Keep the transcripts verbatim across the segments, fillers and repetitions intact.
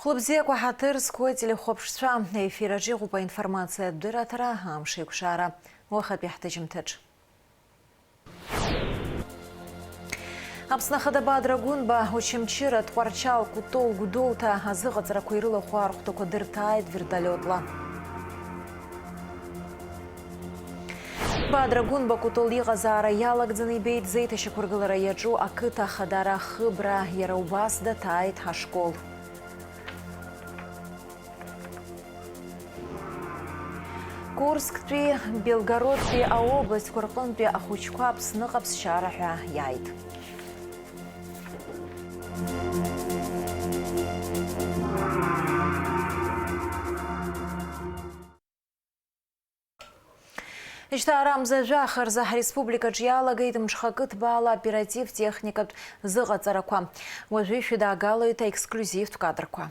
Хәлыбзиақәа ҳаҭыр зқәу ателехәаԥшцәа, ефир аҿы иҟоуп аинформациатә дырраҭара, амш еиқәшара, уахатәи ҳҭыжьымҭаҿ. Аԥсны Ахада Бадра Гәынба Очамчыра, Тҟәарчал, Кәтол, Гәдоуҭа азыҟаҵарақәа ирылахәу архәҭақәа дырҭааит вертолиотла. Бадра Гәынба Кәтол иҟазаара иалагӡаны ибеит зеиҭашьақәыргылара иаҿу ақыҭа ахадара хыбра, иара убас даҭааит ҳашкол. Курсктәи, Белгородтәи аобластьқәа рҟынтәи ахәыҷқәа Аԥсныҟа ԥсшьара ҳәа иааит. Жьҭаарамза жәаха рзы ҳреспубликаҿ иалагеит мҽхакы ҭбаала оператив-техникатә зыҟаҵарақәа. Уажәы ишәыдаагалоит аексклиузивтә кадрқәа.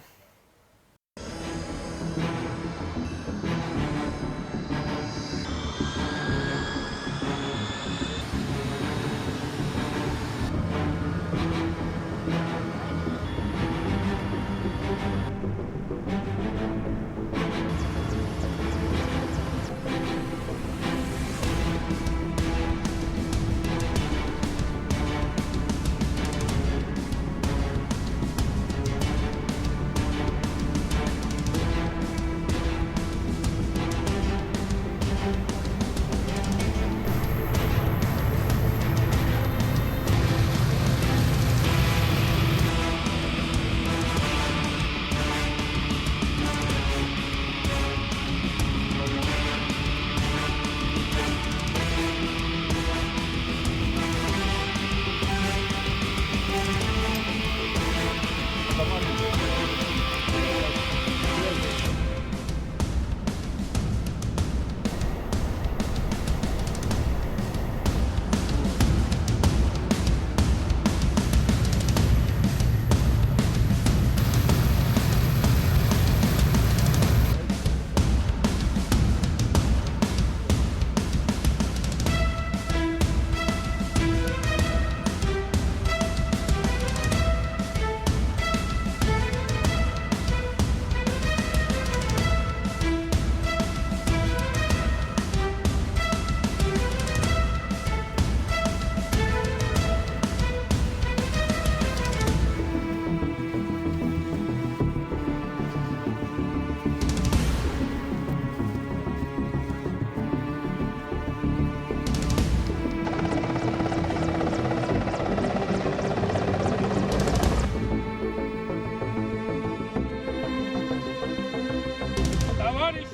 Товарищ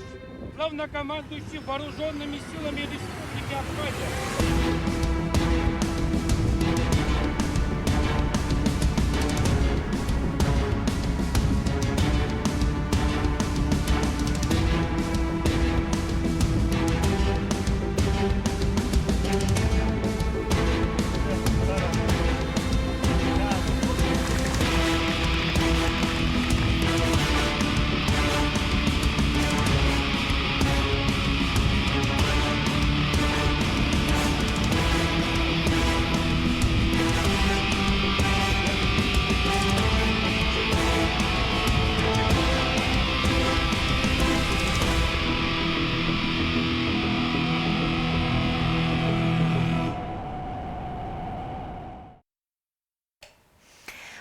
главнокомандующий вооружёнными силами Республики Абхазия.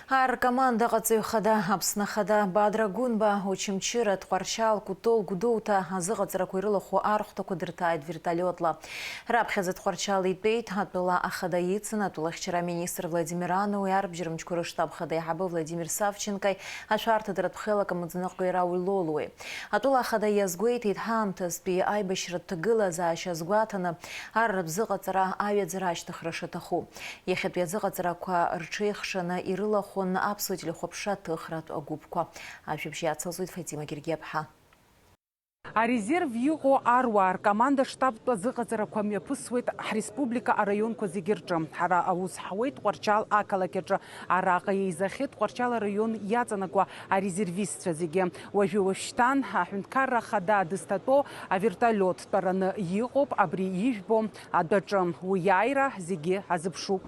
Аркомандаҟаҵаҩ хада, Аԥсны Ахада Бадра Гәынба, Очамчыра, Тҟәарчал, Кәтол, Гәдоуҭа азыҟаҵарақәа ирылахәу архәҭақәа дырҭааит вертолиотла. Раԥхьаӡа Тҟәарчал итәеит, атәыла ахада ицын атәылахьчара аминистр Владимир Аноуи арбжьармчқәа рыштаб хада аиҳабы Владимир Савченкои ашәарҭадаратә хеилак амаӡаныҟәгаҩ Рауль Лолуи. Атәыла ахада иазгәеиҭеит, ҳаамҭазтәи аибашьратә ҭагылазаашьа азгәаҭаны, ар рыбзыҟаҵара аҩаӡара ашьҭыхра шаҭаху. Иахьатәи азыҟаҵарақәа рҽеихшаны ирылахәын аԥсуа телехәаԥшра ҭыхратә агәыԥқәа. Ажәабжь иацылҵоит Фатима Гергиаԥҳа. Арезерв иҟоу аруаа ркоманда штабтә азыҟаҵарақәа мҩаԥысуеит ҳреспублика араионқәа зегьы рҿы. Ҳара аус ҳауеит Тҟәарчал ақалақь аҿы. Араҟа еизахьеит Тҟәарчал араион иаҵанакуа арезервистцәа зегьы. Уажәы уажәшьҭан аҳәынҭқарра ахада дызҭатәоу авертолиот тәараны иҟоуп абри ижәбо адәаҿы. Уи иааира зегьы азыԥшуп.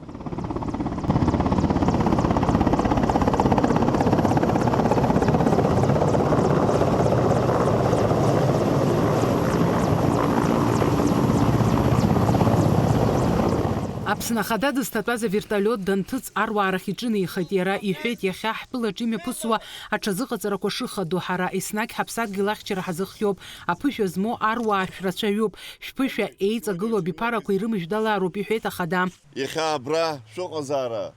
Аԥсны Ахада дызҭатәаз авертолиот данҭыҵ, аруаа рахь иҿынеихеит. Иара иҳәеит, иахьа ҳтәылаҿы имҩаԥысуа аҽазыҟаҵарақәа шыхадоу, ҳара еснагь ҳаԥсадгьыл ахьчара ҳазыхиоуп, аԥышәа змоу аруаа шәрацәаҩуп, шәԥышәа еиҵагылоу абиԥарақәа ирымыжәдалароуп, иҳәеит Ахада. Иахьа абра шәыҟазаара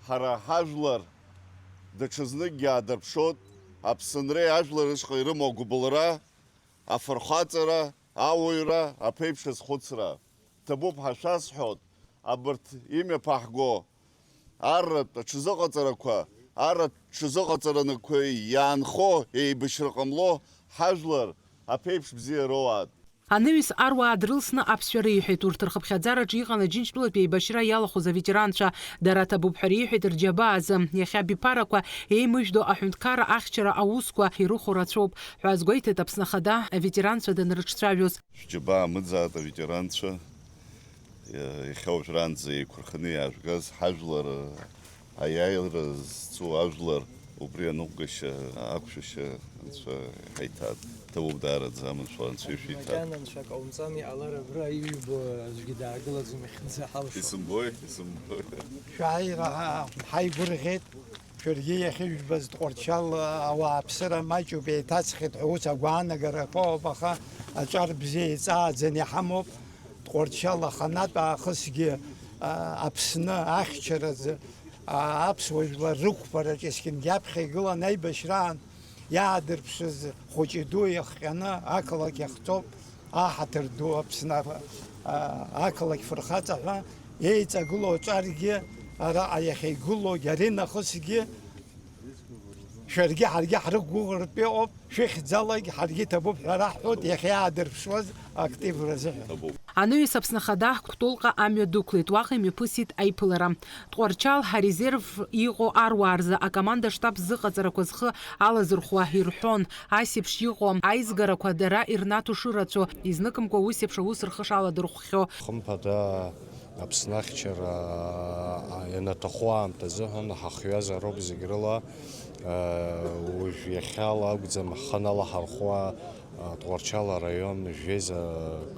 ҳара ҳажәлар даҽазныкгьы аадырԥшуеит, Аԥсынреи ажәлар рышҟа ирымоу агәыбылра, афырхаҵара, ауаҩра, аԥеиԥш азхәыцра. Ҭабуп ҳәа шәасҳәоит, абарҭ имҩаԥаҳго арратә аҽазыҟаҵарақәа, арратә ҽазыҟаҵаранықәа иаанхо еибашьра ҟамло ҳажәлар аԥеиԥш бзиа роуаат. Анаҩс аруаа дрылсны аԥсшәа реиҳәеит. Урҭ рхыԥхьаӡараҿы иҟан Аџьынџьтәылатәи еибашьра иалахәыз аветеранцәа. Дара ҭабуп ҳәа реиҳәеит рџьабаа азы. Иахьа абиԥарақәа еимыжәдо аҳәынҭқарра ахьчара аусқәа ирыхәо рацәоуп ҳәа азгәеиҭеит Аԥсны Ахада аветеранцәа данрыҿцәажәоз. Шәџьабаа мыӡаат аветеранцәа, иа-, иахьа уажәраанӡа еиқәырханы иаажәгаз ҳажәлар, аиааира зцу ажәлар, убри аныҟәгашьа, ақәшәашьа Анцәа иҳаиҭат. Ҭабуп даараӡа, аманшәала Анцәа ишәиҭат. Макьана анцәа ҟаумҵан, иҟалар абра иҩбо аӡәгьы даагылаӡом иахьынӡаҳалшо. Исымбои, исымбои. Шәааира ҳа-, ҳаигәырӷьеит. Шәаргьы иахьыжәбаз Тҟәарчал ауааԥсыра маҷуп, еиҭаҵхьеит ҳәа ус агәаанагарақәа ыҟоуп, аха аҿар бзиа иҵааӡаны иҳамоуп. Тҟәарчал аханатә аахысгьы, а, Аԥсны ахьчаразы, а, аԥсуа жәлар рықәԥараҿ есқьынгьы аԥхьа игылан аибашьраан иаадырԥшыз хәыҷи-дуи иахҟьаны ақалақь иахҵоуп. Аҳаҭыр ду Аԥсны, а, ақалақь фырхаҵа ҳәа еиҵагылоу аҿаргьы, араҟа иахьа игылоугь, аринахысгьы шәаргьы ҳаргьы ҳрықәгәыӷыртә иҟоуп, шәыхьӡалагь ҳаргьы иҭабуп ҳәа раҳҳәоит, иахьа иаадырԥшуаз активра азыҳәан. Анаҩс Аԥсны Ахада Кәтолҟа амҩа дықәлеит, уаҟа имҩаԥысит аиԥылара. Тҟәарчал ҳарезерв иҟоу аруаа рзы акоманда-штаб зыҟаҵарақәа зхы алазырхәуа ирҳәон, ас еиԥш иҟоу аизгарақәа дара ирнаҭо шырацәоу, изныкымкәа ус еиԥш аус рхы шаладырхәхьоу. Хымԥада, Аԥсны ахьчара, а, ианаҭаху аамҭазыҳәан ҳахҩазароуп зегь рыла. А, уажә иахьала акәӡам ҳхы налаҳархәуа, а, Тҟәарчал араион жәеиза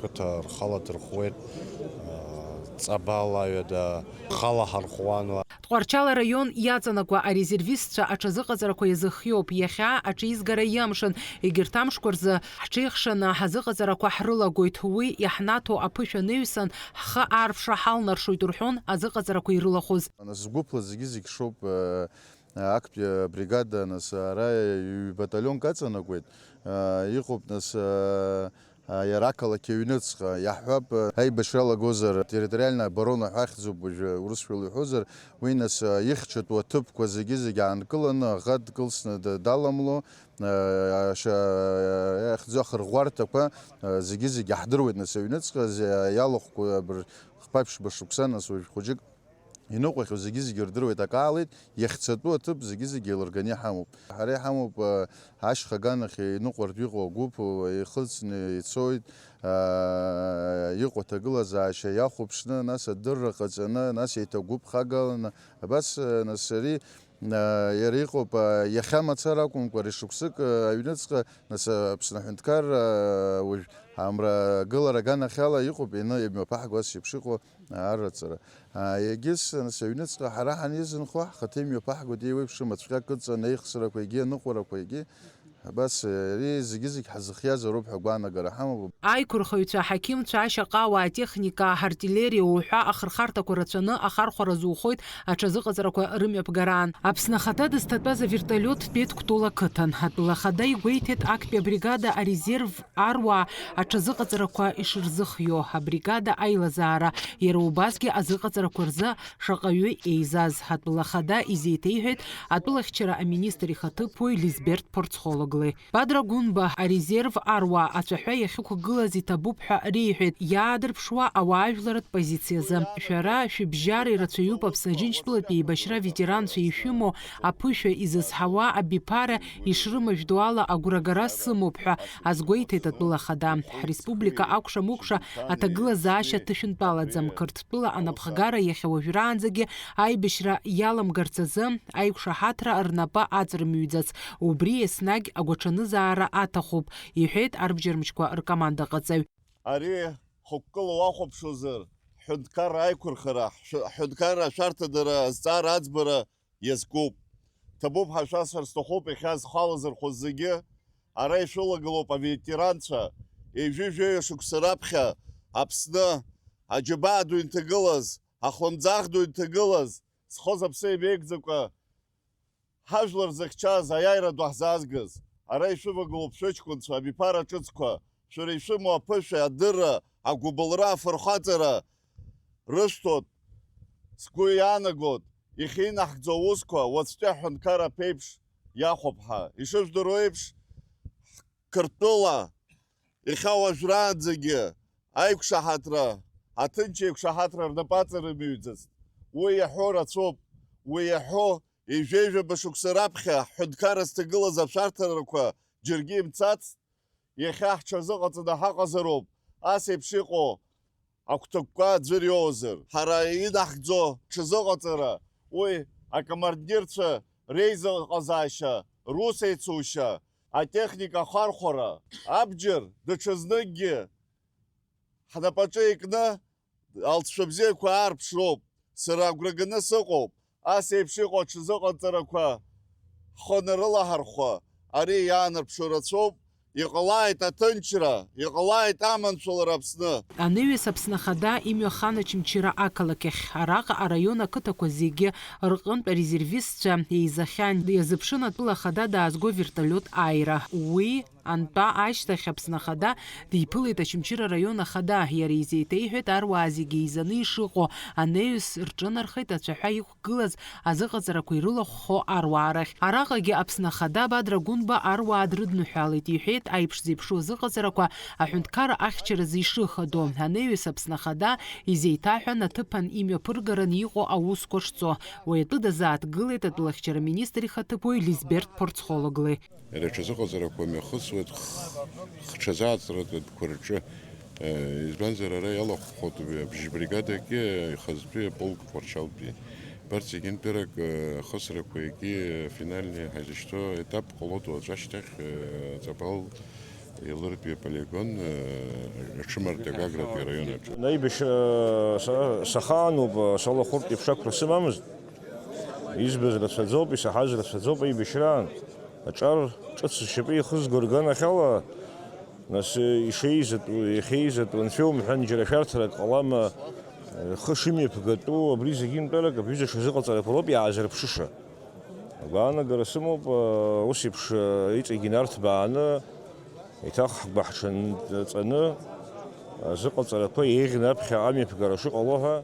қыҭа рхала дырхуеит, а, Ҵабал аҩада, рхала ҳархуан уа. Тҟәарчал араион иаҵанакуа арезервистцәа аҽазыҟаҵарақәа иазыхиоуп. Иахьа аҽеизгара иамшын, егьырҭ амшқәа рзы ҳҽеихшаны ҳазыҟаҵарақәа ҳрылагоит. Уи иаҳнаҭо аԥышәа анаҩсан, ҳхы аарԥшра ҳалнаршоит, рҳәон азыҟаҵарақәа ирылахәыз. Нас згәыԥла зегьы-зегь шоуп, э, актәи абригада, нас, ара ҩ-баталионк аҵанакуеит, э, иҟоуп, нас, э, э, иара ақалақь аҩныҵҟа. Иаҳҳәап, э, аибашьра алагозар, территориальная оборона ҳәа ахьӡуп уажәы урысшәала иҳәозар, уи, нас, э, ихьчатәу аҭыԥқәа зегьы-зегьы аанкыланы, аӷа дкылсны д-, даламло, э, аша-, э, иахьӡу ахырӷәӷәарҭақәа, э, зегьы-зегьы иаҳдыруеит, нас, аҩныҵҟа зе-, иалахәқәа абр-, хԥа-ԥшьба шықәса, нас, уажә хәыҷык иныҟәахьоу зегьы-зегьы ирдыруеит, акы аалеит, иахьцатәу аҭыԥ зегьы-зегьы еилырганы иҳамоуп. Ҳара иҳамоуп, а, ашьха аганахь иныҟәартә иҟоу агәыԥ, еихыҵны ицоит, а, иҟоу аҭагылазаашьа иахәаԥшны, нас адырра ҟаҵаны, нас еиҭа агәыԥ хагаланы, абас, а, нас ари, а, иара иҟоуп, а, иахьа мацара акәымкәа, ари шықәсык, а, аҩныҵҟа, нас, а, Аԥсны аҳәынҭқарра, а, уажә амра агылара аганахьала иҟоуп, ины имҩаԥаҳго ас еиԥш иҟоу арраҵара. А, егьыс, нас, аҩныҵҟа ҳара ҳанизынхо, ҳхаҭа имҩаԥаҳгоит, еиуеиԥшым ацәҟьа кыдҵаны, аихсрақәа егьи аныҟәарақәа егьи. Абас, ари зегьы-зегь ҳазыхиазароуп ҳәа агәаанагара ҳамоуп. Аиқәырхаҩцәа, аҳақьымцәа, ашьаҟауаа, атехника, аҳартиллериа уҳәа ахырхарҭақәа рацәаны ахархәара зухоит аҽазыҟаҵарақәа рымҩаԥгараан. Аԥсны Ахада дызҭатәаз авертолиот дтәеит Кәтол ақыҭан. Атәыла Ахада игәеиҭеит, актәи абригада арезерв аруаа аҽазыҟаҵарақәа ишырзыхио, абригада аилазаара, иара убасгьы азыҟаҵарақәа рзы шаҟаҩы еизаз. Атәыла Ахада изеиҭеиҳәеит атәылахьчара аминистр ихаҭыԥуаҩ Лизберт Порцхологлы. Бадра Гәынба арезерв аруаа ацәаҳәа иахьықәгылаз иҭабуп ҳәа реиҳәеит, иаадырԥшуа ауаажәларратә позициазы. Шәара шәыбжьара ирацәаҩуп Аԥсны Аџьынџьтәылатәи еибашьра аветеранцәа ишәымоу аԥышәа изызҳауа абиԥара ишрымажәдоу ала агәрагара сымоуп ҳәа азгәеиҭеит атәыла Ахада. Ҳреспублика акәша-мыкәша аҭагылазаашьа ҭышәынтәалаӡам. Қырҭтәыла анапхгара иахьа уажәраанӡагьы аибашьра иаламгарц азы аиқәшаҳаҭра рнапы аҵрымҩӡац. Убри еснагь агәаҽанызаара аҭахуп, иҳәеит арбџьармчқәа ркомандаҟаҵаҩ. Ари хықәкыла уахәаԥшуазар, ҳҳәынҭқарра аиқәырхара, ҳшәы-, ҳҳәынҭқарра ашәарҭадара азҵаара аӡбара иазкуп. Ҭабуп ҳәа шәасҳәар сҭахуп, иахьа зхы алазырхәыз зегьы, ара ишәылагылоуп аветеранцәа, ҩажәи жәаҩа шықәса раԥхьа Аԥсны аџьабаа ду инҭагылаз, ахлымӡаах ду инҭагылаз, зхы-зыԥсы еимеигӡакәа, ҳажәлар зыхьчаз, аиааира ду ҳзаазгаз, ара ишәывагылоуп шәыҷкәынцәа, абиԥара ҿыцқәа, шәара ишәымоу аԥышәа, адырра, агәыбылра, афырхаҵара рышәҭоит. Сгәы иаанагоит, иахьинаҳгӡо аусқәа уаҵәтәи аҳәынҭқар аԥеиԥш иахәап ҳәа. Ишыжәдыруа еиԥш, Қырҭтәыла иахьа уажәраанӡагьы аиқәшаҳаҭра, аҭынч еиқәшаҳаҭра рнапаҵа рымҩӡацт. Уи иаҳәо рацәоуп, уи иаҳәо ҩажәеи жәаба шықәса раԥхьа ҳҳәынҭқарра зҭагылаз ашәарҭарақәа џьаргьы имцацт, иахьа ҳҽазыҟаҵаны ҳаҟазароуп, ас еиԥш иҟоу агәҭакқәа аӡәыр иоуазар. Ҳара инаҳгӡо ҽазыҟаҵара, уи акомандирцәа реизыҟазаашьа, рус еицушьа, атехника ахархәара, абџьар даҽазныкгьы ҳнапаҿы икны алҵшәа бзиақәа аарԥшроуп. Сара агәра ганы сыҟоуп. Ас еиԥш иҟоу аҽазыҟаҵарақәа ҳхы нарылаҳархәа, ари иаанарԥшуа рацәоуп. Иҟалааит аҭынчра, иҟалааит аманшәалара Аԥсны! Анаҩс Аԥсны Ахада имҩахан Очамчыра ақалақь ахь. Араҟа араион ақыҭақәа зегьы рҟынтә арезервистцәа еизахьан. Иазыԥшын атәыла ахада даазго вертолиот ааира. Уи антәа ашьҭахь Аԥсны Ахада диԥылеит Очамчыра араион ахада. Иара изеиҭеиҳәеит аруаа зегьы еизаны ишыҟоу, анаҩс рҿынархеит ацәаҳәа иқәгылаз азыҟаҵарақәа ирылахәхо аруаа рахь. Араҟагьы Аԥсны Ахада Бадра Гәынба аруаа дрыдныҳәалеит, иҳәеит аиԥш зеиԥшу азыҟаҵарақәа аҳәынҭқарра ахьчаразы ишыхадоу. Анаҩс Аԥсны Ахада изеиҭаҳәан аҭыԥан имҩаԥыргараны иҟоу аусқәа шҵо. Уи атәы дазааҭгылеит атәылахьчара министр ихаҭыԥуаҩ Лизберт Порцхологлы. Иара аҽазыҟаҵарақәа мҩахысуеит х-, хҽазааҵратә адәқәа рҿы. Э, избанзар, ара иалахәхоит абжьбригадагьы ихазтәи аполк Тҟәарчалтәи. Абарҭ зегьынтәарак, э, ахысрақәа егьи, э, финальный ҳазышьҭоу етап ҟалоит уаҵәы ашьҭахь, э, Ҵабал Елыртәи аполигон, э, аҽымарҭа Гагратәи араион аҿы. Аибашьра са, сахаануп, салахәыртә еиԥш ақәра сымамызт. Избаз рацәаӡоуп, исаҳаз рацәаӡоуп аибашьраан. Аҿар ҿыц зшьапы ихызго рганахьала, нас, ишеизатәу, иахьеизатәу, анцәа иумҳәан, џьара шәарҭарак ҟалама, рхы шымҩаԥгатәу, абри зегьынтәарак абҩыза ҽазыҟаҵарақәа роуп иаазырԥшыша. Агәаанагара сымоуп, ус еиԥш иҵегь инарҭбааны, еиҭах ҳгәы ҳҽанҵаны, азыҟаҵарақәа еиӷьны аԥхьаҟа амҩаԥгара шыҟало ҳәа.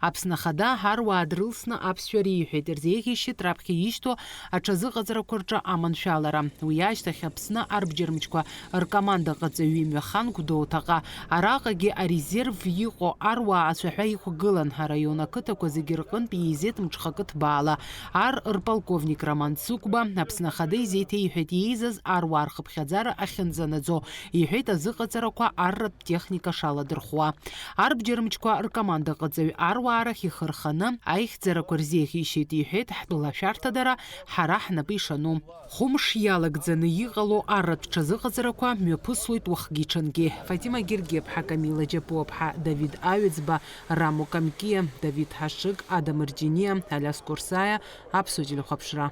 Аԥсны Ахада аруаа дрылсны аԥсшәа риҳәеит, ирзеиӷьеишьеит раԥхьа ишьҭоу аҽазыҟаҵарақәа рҿы аманшәалара. Уи ашьҭахь Аԥсны арбџьармчқәа ркомандаҟаҵаҩ имҩахан Гәдоуҭаҟа. Араҟагьы арезерв иҟоу аруаа ацәаҳәа иқәгылан, араион ақыҭақәа зегьы рҟынтә еизеит мҽхакы ҭбаала. Ар рполковник Роман Цыгәба Аԥсны Ахада изеиҭеиҳәеит иеизаз аруаа рхыԥхьаӡара ахьынӡанаӡо, иҳәеит азыҟаҵарақәа арратә техника шаладырхәуа. Арбџьармчқәа ркомандаҟаҵаҩ аруаа рахь ихы рханы аихьӡарақәа рзеиӷьеишьеит, иҳәеит ҳтәыла ашәарҭадара ҳара ҳнапы ишану. Хәымш иалагӡаны иҟало арратә ҽазыҟаҵарақәа мҩаԥысуеит уахгьы-ҽынгьы. Фатима Гергиаԥҳа, Камила Џьапуаԥҳа, Давид Аҩӡба, Рамо Камкиа, Давид Ҳашыг, Адам Рџьениа, Алиас Курсаиа, Аԥсуа телехәаԥшра.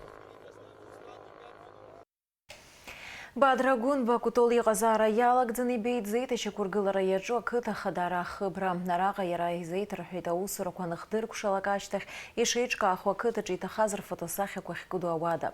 Бадра Гәынба Кәтол иҟазаара иалагӡаны ибеиӡеит ашьақәыргылара иаҿу ақыҭа Ахадара ахыбра. Араҟа иара изеиҭарҳәеит аусурақәа аныхдыркәшалак ашьҭахь ишеиҿкаахо ақыҭаҿы иҭахаз рфотосахьақәа ахькыду ауада.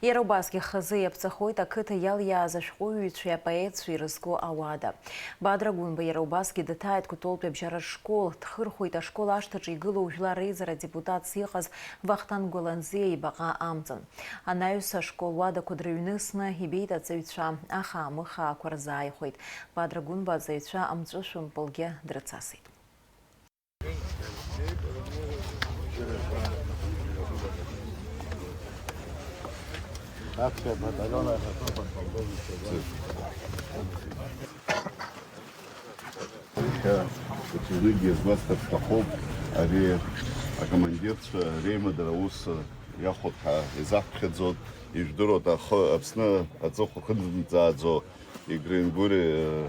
Иара убасгьы хазы иаԥҵахоит ақыҭа иалиааз ашәҟәыҩҩцәеи апоетцәеи ирызку ауада. Бадра Гәынба иара убасгьы дыҭааит Кәтолтәи абжьаратә школ, дхырхәеит ашкол ашҭаҿы игылоу жәлар реизара адепутатс иҟаз Вахтанг Гәаланӡиа ибаҟа амҵан. Анаҩс ашкол уадақәа дрыҩнысны ибеит аҵаҩцәа, ахаа-мыхаақәа рзааихәеит. Бадра Гәынба аҵаҩцәа амҵәышәымпылгьы дрыцасит. Иахьа даҽазныкгьы иазгәасҭар сҭахуп, ари акомандирцәа реимадара аус иахәоит ҳәа изаҳԥхьаӡоит, ижәдыруеит, ахы, Аԥсны аҵыхәа ахьынӡаҵааӡо Игры-Ингәыри, э,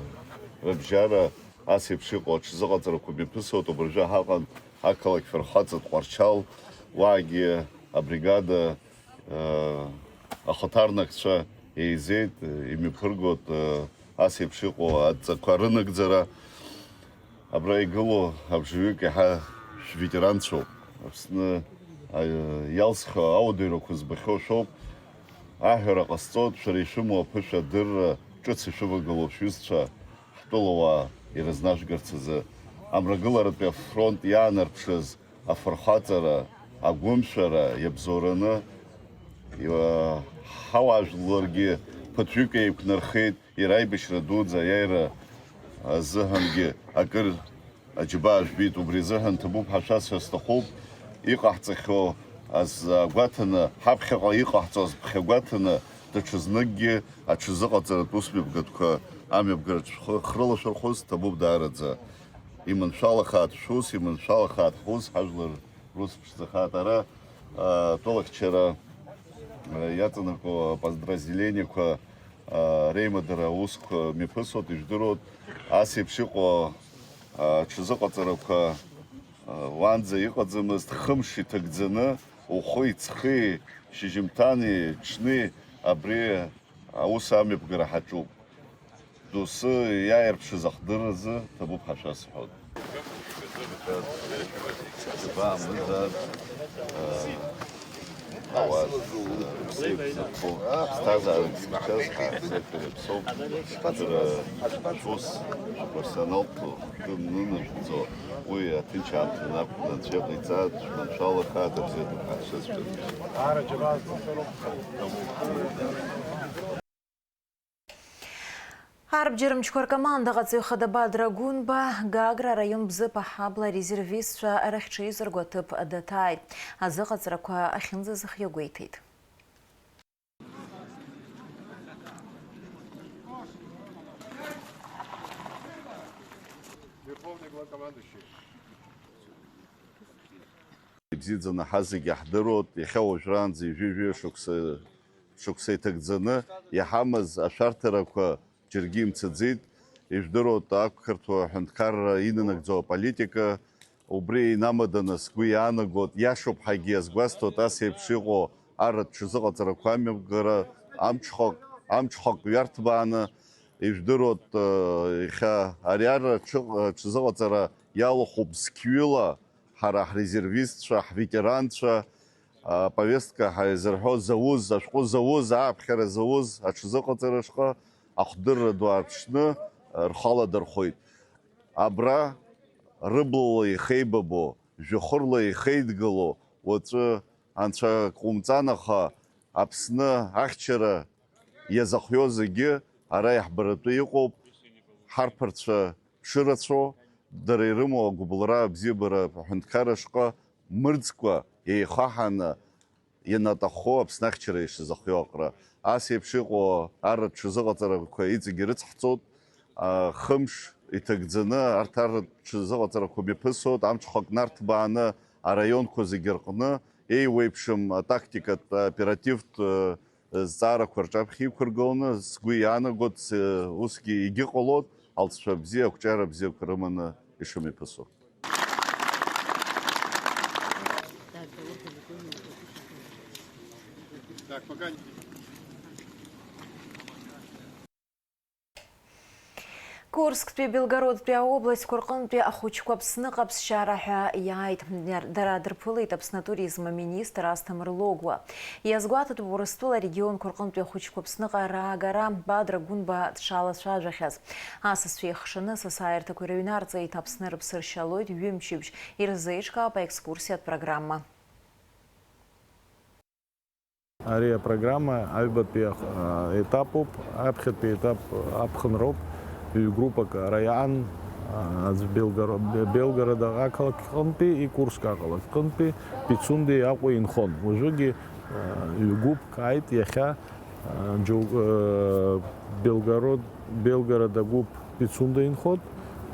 рыбжьара. Ас еиԥш иҟоу аҽазыҟаҵарақәа мҩаԥысуеит, убыржәы ҳаҟан ақалақь фырхаҵатә Тҟәарчал, уаагьы абригада, э, ахаҭарнакцәа еизеит, э, имҩаԥыргоит, э, ас еиԥш иҟоу адҵақәа рынагӡара. Абра игылоу абжаҩык иаҳа шәветеранцәоуп. Аԥсны, э, иалсхьоу ауадаҩрақәа збахьоу шәоуп. Аҳәара ҟасҵоит, шәара ишәымоу аԥышәа адырра ҿыц ишәывагылоу шәҩызцәа, ҳтәылауаа ирызнажәгарц азы. Амрагыларатәи афронт иаанарԥшыз афырхаҵара, агәымшәара иабзоураны, иа-, ҳауаажәларгьы ԥыҭҩык еиқәнархеит, иара аибашьра дуӡӡа аиааира азыҳәангьы акыр аџьабаа жәбеит, убри азыҳәан ҭабуп ҳәа шәасҳәар сҭахуп, иҟаҳҵахьоу азы агәаҭаны, ҳаԥхьаҟа иҟаҳҵо азԥхьа гәаҭаны, даҽазныкгьы аҽазыҟаҵаратә усмҩаԥгатәқәа амҩаԥгараҿ шәхы хрылашәырхәыз ҭабуп даараӡа. Иманшәалахааит шәус, иманшәалахааит ҳус, ҳажәлар рус ԥшӡахааит. Ара, а, атәылахьчара, а, иаҵанакуа аподразделениеқәа реимадара аусқәа мҩаԥысуеит, ижәдыруеит, ас еиԥш иҟоу аҽазыҟаҵарақәа уаанӡа иҟаӡамызт, хымш иҭагӡаны, ухи ҵхи, шьыжьымҭани ҽни абри аус амҩаԥгара ҳаҿуп. Доусы иааирԥшыз ахдырразы ҭабуп ҳәа шәасҳәоит. Џьабаа мыжда, ауаа бзиа бзырхо, ԥсҭазаарак змцәаз ҳа ҳзеиқәырԥсоуп. Џьара шәус профессионалтә хкы нынажәҵо, уи аҭынч аамҭа нақәкны Анцәа иҟаиҵааит, шәманшәалахааит, абзиатәқәа ҳашазшәа. Арбџьар мчқәа ркоманда аҟаҵаҩ хада Бадра Гәынба Гагра араион Бзыԥ аҳабла арезервистцәа рахьҽеизырго аҭыԥ даҭааит. Азыҟаҵарақәа ахьынӡазыхио гәеиҭеит. Верховный главкомандующий. Ибзиаӡаны ҳазегьы иаҳдыруеит, иахьа уажәраанӡа ҩажәи жәаҩа шықәса, шықәса иҭагӡаны иҳамаз ашәарҭарақәа џьаргьы имцаӡеит. Ижәдыруеит, ақырҭуа аҳәынҭқарра инанагӡоу аполитика, убри инамаданы сгәы иаанагоит, иашоуп ҳәагьы иазгәасҭоит, ас еиԥш иҟоу арратә ҽазыҟаҵарақәа амҩаԥгара амҽхак, амҽхак ҩарҭбааны, ижәдыруеит, э, иахьа ари арратә ҽы-, ҽазыҟаҵара иалахәуп зқьҩыла, ҳара ҳрезервистцәа, ҳветеранцәа, аповестка ҳәа изырҳәо зауз, ашәҟәы зауз, ааԥхьара зауз аҽазыҟаҵара шҟа ахдырра ду аарԥшны рхала дырхәеит. Абра рыблала ихеибабо, жәохырла ихеидгыло, уаҵәы анцәа ҟумҵан, аха Аԥсны ахьчара иазыхиоу зегьы ара иаҳбаратәы иҟоуп, ҳарԥарцәа шырацәоу, дара ирымоу агәыбылра абзиабара аҳәынҭқарра шҟа мырӡкәа еихаҳаны ианаҭаххо Аԥсны ахьчара ишазыхиоу аҟара. Ас еиԥш иҟоу арратә ҽазыҟаҵарақәа иҵегьы ирыцҳҵоит, а, хымш иҭагӡаны арҭ арратә ҽазыҟаҵарақәа мҩаԥысуеит, амҽхак нарҭбааны араионқәа зегьы рҟны еиуеиԥшым атактикатә, аоперативтә, э, зҵаарақәа рҿаԥхьа иқәыргыланы, сгәы иаанагоит, с-, усгьы егьыҟалоит, алҵшәа бзиа, ақәҿиара бзиақәа рыманы ишымҩаԥысуа. Так, пока. Курсктәи Белгородтәи аобластьқәа рҟынтәи ахәыҷқәа Аԥсныҟа аԥсшьара ҳәа иааит. Дара дырԥылеит Аԥсны атуризм аминистр Асҭамыр Логәуа. Иазгәаҭатәуп Урыстәыла арегионқәа рҟынтәи ахәыҷқәа Аԥсныҟа раагара Бадра Гәынба дшалацәажәахьаз. Асасцәа еихшаны асасааирҭақәа ирыҩнарҵеит, Аԥсны рыԥсы ршьалоит, ҩымчыбжь ирзеиҿкаауп аекскурсиатә программа. Ари апрограмма аҩбатәи ах-, а, етапуп, аԥхьатәи етап аԥхынроуп, ҩ-группак ара иаан, а, аӡә Белгоро-, Бе-, Белгород ақалақьҟынтәи, и Курск ақалақьҟынтәи, Пицунде Аҟәа инхон. Уажәыгьы, а, ҩ-гәыԥк ааит иахьа, а, џьоу-, а, Белгород, Белгород агәыԥ Пицунда инхот,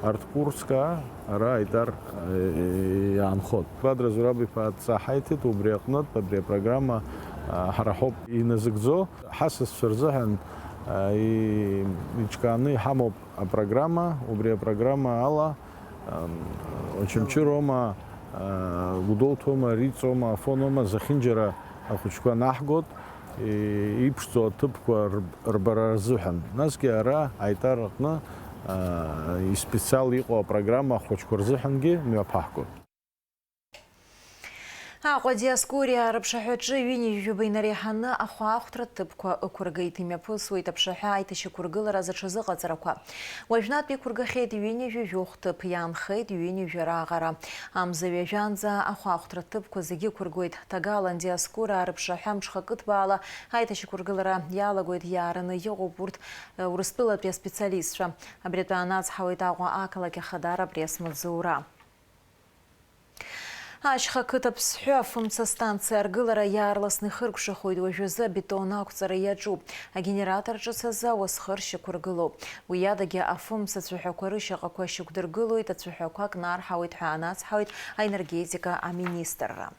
арҭ Курск, ара Аитар, э, э, иаанхот. Бадра Зураб-иԥа адҵа ҳаиҭеит, убри аҟнытә, абри апрограмма, а, ҳара ҳоуп иназыгӡо. Ҳасасцәа рзыҳәан, А, и-, иҿкааны иҳамоуп апрограмма, убри апрограмма ала, ам, Очамчыроума, а, Гәдоуҭоума, Риҵоума, Афоноума, зехьынџьара ахәыҷқәа наҳгоит, и-, иԥшӡоу аҭыԥқәа рб-, рбара рзыҳәан. Насгьы ара аитар аҟны, а, испециал иҟоу апрограмма ахәыҷқәа рзыҳәангьы мҩаԥаҳгоит. Аҟәа Диоскуриа рыԥшаҳәаҿы ҩынҩажәаба инареиҳаны ахәаахәҭра ҭыԥқәа ықәыргеит. Имҩаԥысуеит аԥшаҳәа аиҭашьақәыргылара зҽазыҟаҵарақәа. Уажәнатә иқәыргахьеит ҩынҩажәа жәохә ҭыԥ, иаанхеит ҩынҩажәа раҟара. Амза ҩажәанӡа ахәаахәҭра ҭыԥқәа зегьы ықәыргоит. Ҭагалан Диоскуриа рыԥшаҳәа мҽхакы ҭбаала аиҭашьақәыргылара иалагоит, иаараны иҟоуп урҭ, Урыстәылатәи аспециалистцәа. Абри атәы анацҳауеит Аҟәа ақалақь Ахадара апресс-маҵзура. Ашьха қыҭа Ԥсҳәы афымца станциа аргылара иаарласны ихыркәшахоит, уажәазы абетон ақәҵара иаҿуп. Агенератор ҿыц азы ауасхыр шьақәыргылоуп. Уи адагьы афымца ацәаҳәақәа рышьаҟақәа шьақәдыргылоит, ацәаҳәақәа кнарҳауеит ҳәа анацҳауеит аенергетика аминистрра.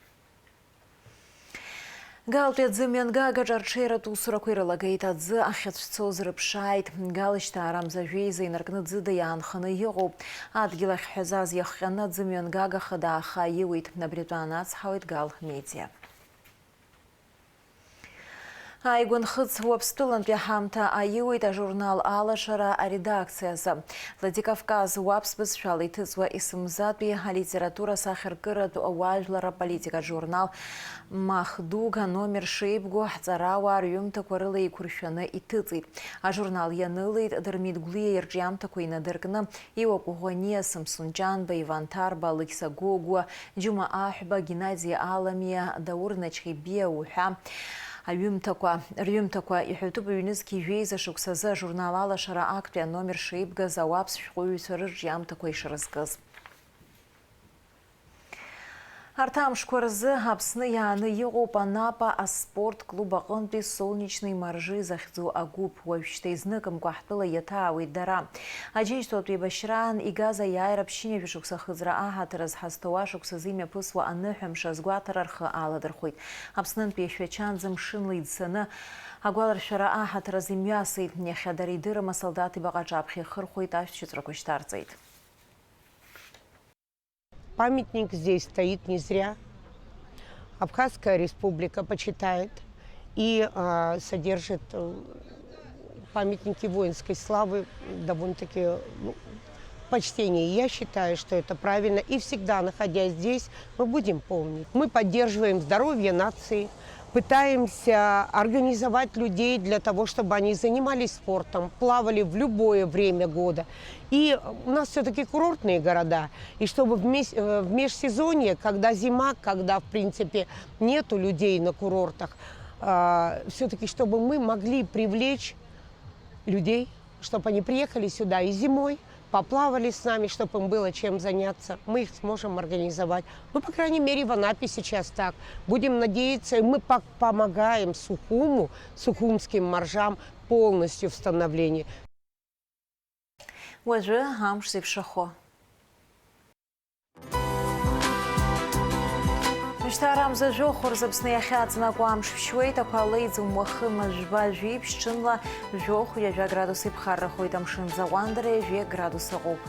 Галтәи аӡы мҩангагааҿ арҽеиратә усурақәа ирылагеит. Аӡы ахьацәцоз рыԥшааит. Гал шьҭа арамза жәеиза инаркны ӡыда иаанханы иҟоуп. Адгьыл ахь ҳәазаз иахҟьаны аӡы мҩангага хада ааха аиуит. Абри атәы анацҳауеит Гал Медиа. Ааигәа нхыҵ Уаԥстәылантәи аҳамҭа аиуеит ажурнал Алашара аредакциазы. Владикавказ уаԥс бызшәала иҭыҵуа есымзатәи алитература сахьаркыратә уаажәлар аполитикатә журнал Махдуг аномер шеибгоу ҳҵарауаа рҩымҭақәа рыла еиқәыршәаны иҭыҵит. Ажурнал ианылеит Дырмит Гәлиа ирҿиамҭақәа инадыркны, Иуа Кәыӷәаниа, Самсун Ҷанба, Иван Ҭарба, Алықьса Гогәуа, Џьума Аҳәба, Геннади Аламиа, Даур Начхибиа уҳәа аҩымҭақәа, рҩымҭақәа, иҳәатәуп, ҩнызқьи жәеиза шықәсазы ажурнал Алашара актәи аномер шеибгаз ауаԥс шәҟәыҩҩцәа рырҿиамҭақәа ишрызкыз. Арҭ амшқәа рзы Аԥсны иааны иҟоуп Анапа аспорт клуб аҟынтәи Солнечный моржи захьӡу агәыԥ. Уажәшьҭа изныкымкәа ҳтәыла иаҭаауеит дара. Аџьынџьтәылатә еибашьраан игаз аиааира ԥшьынҩажәа шықәса ахыҵра аҳаҭыр азы ҳазҭоу ашықәсазы имҩаԥысуа аныҳәамш азгәаҭара рхы аладырхәеит. Аԥснынтәи ашәачанӡа мшынла иӡсаны агәаларшәара аҳаҭыр азы имҩасит. Иахьа дара идырым асолдаҭ ибаҟа аҿаԥхьа ихырхәеит, ашәҭшьыҵәрақәа шьҭарҵеит. Памятник здесь стоит не зря. Абхазская республика почитает и, а, содержит, э, памятники воинской славы довольно-таки, ну, почтение. Я считаю, что это правильно. И всегда, находясь здесь, мы будем помнить. Мы поддерживаем здоровье нации, пытаемся организовать людей для того, чтобы они занимались спортом, плавали в любое время года. И у нас всё-таки курортные города. И чтобы в мес-, э, в межсезонье, когда зима, когда, в принципе, нету людей на курортах, а, всё-таки чтобы мы могли привлечь людей, чтобы они приехали сюда и зимой, поплавали с нами, чтобы им было чем заняться. Мы их сможем организовать. Ну, по крайней мере, в Анапе сейчас так. Будем надеяться, и мы по-, помогаем Сухуму, сухумским моржам полностью в становлении. Уажәы амш зеиԥшрахо. Шьҭа арамза жәохә рзы Аԥсны иахьаҵнакуа амш ԥшьуеит, ақәа леиӡом, уахынла жәба-жәиԥшь, ҽынла жәохә-ҩажәа градус иԥхаррахоит, амшын ӡаҟәандара ҩажәа градус ыҟоуп.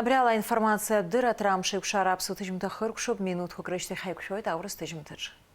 Абри ала аинформациатә дырраҭара амш еиқәшара аԥсуа ҭыжьымҭа хыркәшоуп, минуҭқәак рышьҭахь ҳаиқәшәоит аурыс ҭыжьымҭаҿы.